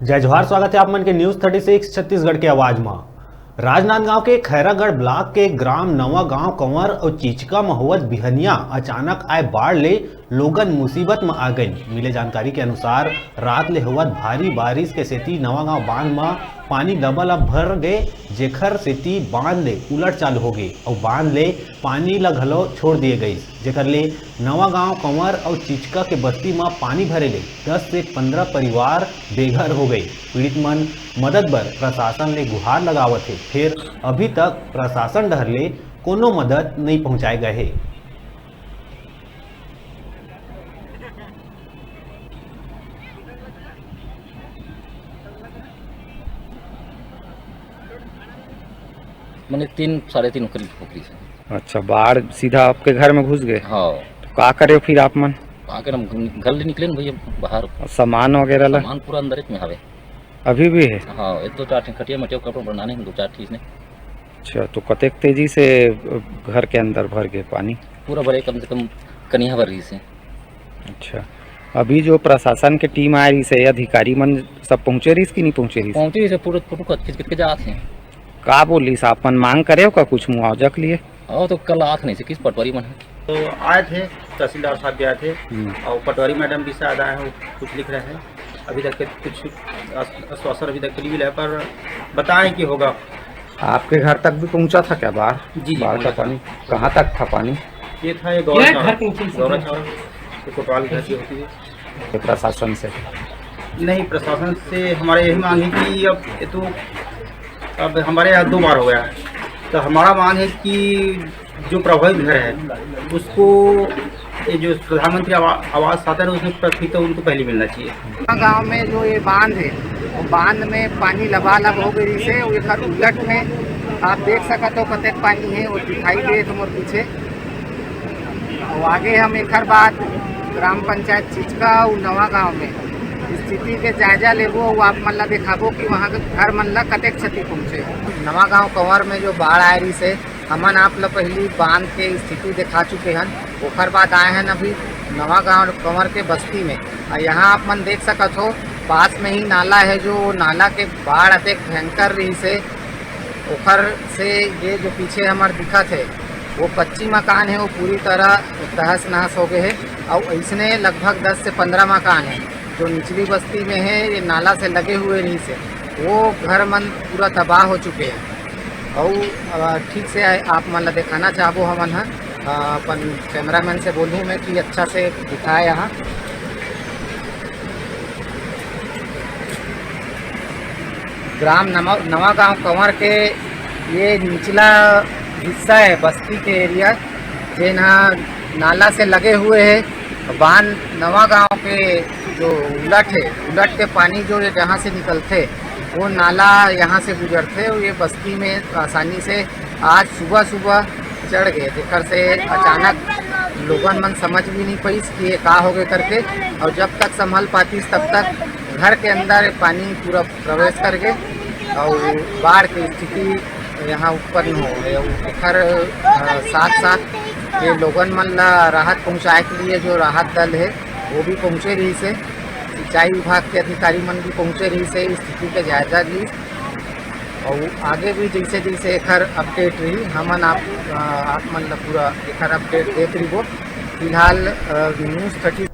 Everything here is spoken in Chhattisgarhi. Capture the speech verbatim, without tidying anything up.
जय जोहार, स्वागत हे आप मन के News Thirty Six छत्तीसगढ़ के आवाज म। राजनांदगांव के खैरागढ़ block के ग्राम नवा गांव कंवर अउ चिचका म होवत बिहनिया अचानक आए बाढ़ ले लोगन मुसीबत म आ गइन। मिले जानकारी के अनुसार, रात ले होवत भारी बारिश के सेती नवा गांव बांध म पानी लबालब भर गे, जेखर सेती बांध ले उलट चालू होगे अउ बांध ले पानी ल घलो छोड़ दिए गइस, जेकर ले नवा गांव कंवर अउ चिचका के बस्ती म पानी भरे ले दस से पंद्रह परिवार बेघर हो गए। पीड़ित मन मदद बर प्रशासन ले गुहार लगावत हे, फेर अभी तक प्रशासन डहर ले कोनो मदद नइ पहुंचाए गए हे। मने तीन, साढ़े तीन ओकरी, ओकरी से। अच्छा, बाढ़ सीधा आपके घर में घुस गए? हाँ। तो का करे फिर आप मन? का करे, हम घर ले निकले न भैया बाहर। और सामान वगैरह ला? सामान पूरा अंदर में हवे। अभी भी है? हाँ, एक दो चार ठिन खटिया मटिया, कपड़ा बनाने हैं, दो चार चीज ने। अच्छा, तो कतेक तेजी से घर के अंदर भर गए पानी? पूरा भरे, कम से कम कनिहा भर रही से। अच्छा, अभी जो प्रशासन के टीम आए रही से, अधिकारी मन सब पहुंचे रही कि नहीं पहुंचे रही? पहुंचे रही से, पूरा फोटो खींच खींच के जात हैं। का बोलिस, आप मन मांग करे हो का कुछ मुआवजा के लिए? हाँ, तो कल आत नहीं से किस पटवारी मन है। तो आए थे, तहसीलदार साहब भी आए थे हम्म। और पटवारी मैडम भी शायद आए हैं, वो कुछ लिख रहे हैं। अभी तक के कुछ आस-, आश्वासन अभी तक के लिए मिला है, पर बताएं कि होगा। आपके घर तक भी पहुंचा था क्या बाढ़? जी, जी, बाढ़ का पहुंचा था। पानी कहाँ तक था पानी? ये था, ये गौरा ये छावड़ा, घर के ऊपर से गौरा था। छावड़ा, ये कोतवाल घर की होती है। ये प्रशासन से? नहीं, प्रशासन से हमारे यही मांग है कि अब ये तो, अब हमारे यहाँ दो बार हो गया है, तो हमारा मांग है कि जो प्रभावित घर है उसको ये जो प्रधानमंत्री आवा-, आवास आता है उसमें प्राथमिकता उनको पहले मिलना चाहिए। गांव में जो ये बांध है, वो बांध में पानी लबालब हो गई से, वो एकर उलट में आप देख सकत हो कतेक पानी है, वो दिखाई दे तुम्हारे पीछे। और आगे हम एकर बाद ग्राम पंचायत चिचका और नवा गांव में स्थिति के जायजा लेबो, वो आप मन ला दिखाबो कि वहाँ के घर मन ला कतेक क्षति पहुँचे। नवा गांव कंवर में जो बाढ़ आए रही से, हमन आप ल पहिली बांध के स्थिति दिखा चुके हन, ओखर बाद आए हन अभी नवा गांव कंवर के बस्ती में। और यहाँ आप मन देख सकत हो, पास में ही नाला है, जो नाला के बाढ़ अतेक भयंकर रही से, ओखर से ये जो पीछे हमर दिखत है, वो कच्ची मकान है, वो पूरी तरह तहस नहस हो गए है। और इसने लगभग दस से पंद्रह मकान है, जो निचली बस्ती में है, ये नाला से लगे हुए रही से, वो घर मन पूरा तबाह हो चुके हैं। और, अ, ठीक से आ-, आप मन ला दिखाना चाहबो हमन ह। अ, अपन कैमरामैन से बोलूँ मैं कि अच्छा से दिखाए यहाँ। ग्राम नवा, नवा गांव कंवर के ये निचला हिस्सा है बस्ती के एरिया, जेन ह नाला से लगे हुए है। बांध नवा गांव के जो उलट है, उलट के पानी जो ये जहाँ से निकलथे, वो नाला यहाँ से गुजरथे और ये बस्ती में आसानी से आज सुबह सुबह चढ़ गए, जेकर से अचानक लोगन मन समझ भी नहीं पाइस कि ये का हो गए करके। और जब तक संभल पातीस, तब तक घर के अंदर पानी पूरा प्रवेश कर गए और बाढ़ की स्थिति यहाँ उत्पन्न हो गए। और एकर, अ, साथ साथ ये लोगन मन ला राहत पहुँचाए के लिए जो राहत दल है, वो भी पहुँचे रही से, सिंचाई विभाग के अधिकारी मन भी पहुँचे रही से, स्थिति के जायजा ली। और आगे भी जैसे जैसे एकर अपडेट रही, हमन आप, अ, आप मन ला पूरा एकर अपडेट देत रहिबो। फिलहाल, अ, न्यूज़ थर्टी